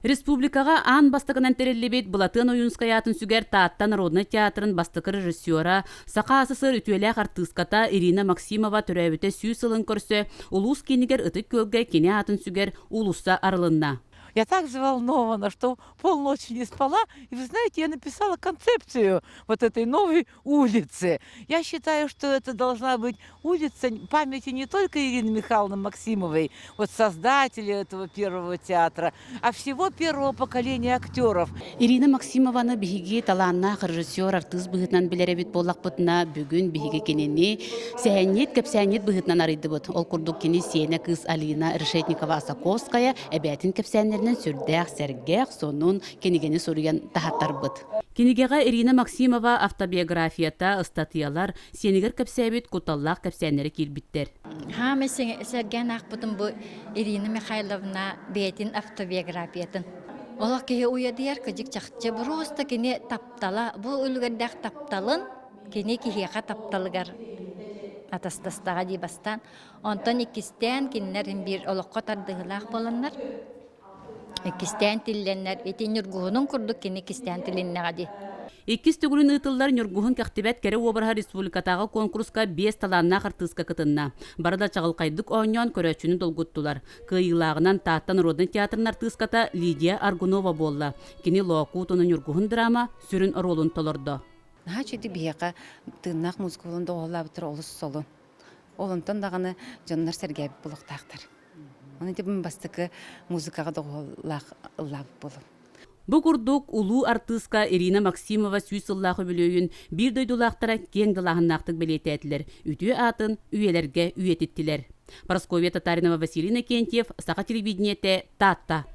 Республикаҕа аан бастакынан тэриллибит Былатыан Ойуунскай аатын сүгэр Таатта народнай театрын бастакы режиссера, Саха АССР үтүөлээх артыыската Ирина Максимова төрөөбүтэ 100 сылын көрсө улуус киинигэр Ытык Күөлгэ кини аатын сүгэр уулусса арылынна. Я так взволнована, что полночи не спала. И вы знаете, я написала концепцию вот этой новой улицы. Я считаю, что это должна быть улица памяти не только Ирины Михайловны Максимовой, вот создателя этого первого театра, а всего первого поколения актеров. Ирина Максимованы биһиги талааннаах режиссер артыыс быһыытынан билэр эбит буоллахпытына, бүгүн биһиги кинини сэһэнньит, кэпсээнньит быһыытынан арыйдыбыт. Ол курдук кини сиэнэ кыыс Алина Решетникова-Осаковская эбээтин кэпсээннэринэн сүрдээх сэргэх, сонун кинигэни суруйан таһаттарбыт. Кинигэҕэ Ирина Максимова автобиографията, ыстатыйалар, сиэнигэр кэпсээбит кутталлаах кэпсээннэрэ киирбиттэр. Хаамай сэргээн аахпытым бу Ирина Михайловна бэйэтин автобиографиятын. Олох киһи уйадыйар кыдьык чахчы просто кини таптала, бу үлүгэрдээх тапталын кини киһиэхэ тапталыгар атастастаҕа дии бастаан. Онтон иккистээн кинилэр биир олоххо тардыһыылаах буоланнар Иккистээн тиллэннэр ити ньургуһунун курдук кини иккистээн тилиннэҕэ дии. Иккис төгүлүн ыытыллар Ньургуһун кэхтибэт кэрэ уобараһа республикатааҕы куонкуруска биэс талааннаах артыыска кытынна. Бары да чаҕылхайдык оонньоон көрөөччүнү долгуттулар. Кыайыылааҕынан Таатта народнай театрын артыыската Лидия Аргунова буолла. Кини Лоокуут уонна Ньургуһун драма сүрүн оруолун толордо. Наһаа үчүгэй биһиэхэ тыыннаах музыка буолан доҕуһуоллаабыттара олус солун. Ол онтон даҕаны дьоннор сэргээбит буолуохтаахтар. Ону ити бастакы музыкаҕа доҕуһуоллаах ыллаабыт буолуом. Бу курдук улуу артыыска Ирина Максимова 100 сыллаах үбүлүөйүн биир дойдулаахтара киэҥ далааһыннаахтык бэлиэтээтилэр, үтүө аатын үйэлэргэ үйэтиттилэр. Парасковья Татаринова, Василий Иннокентьев, Саха телевидениетэ, Таатта.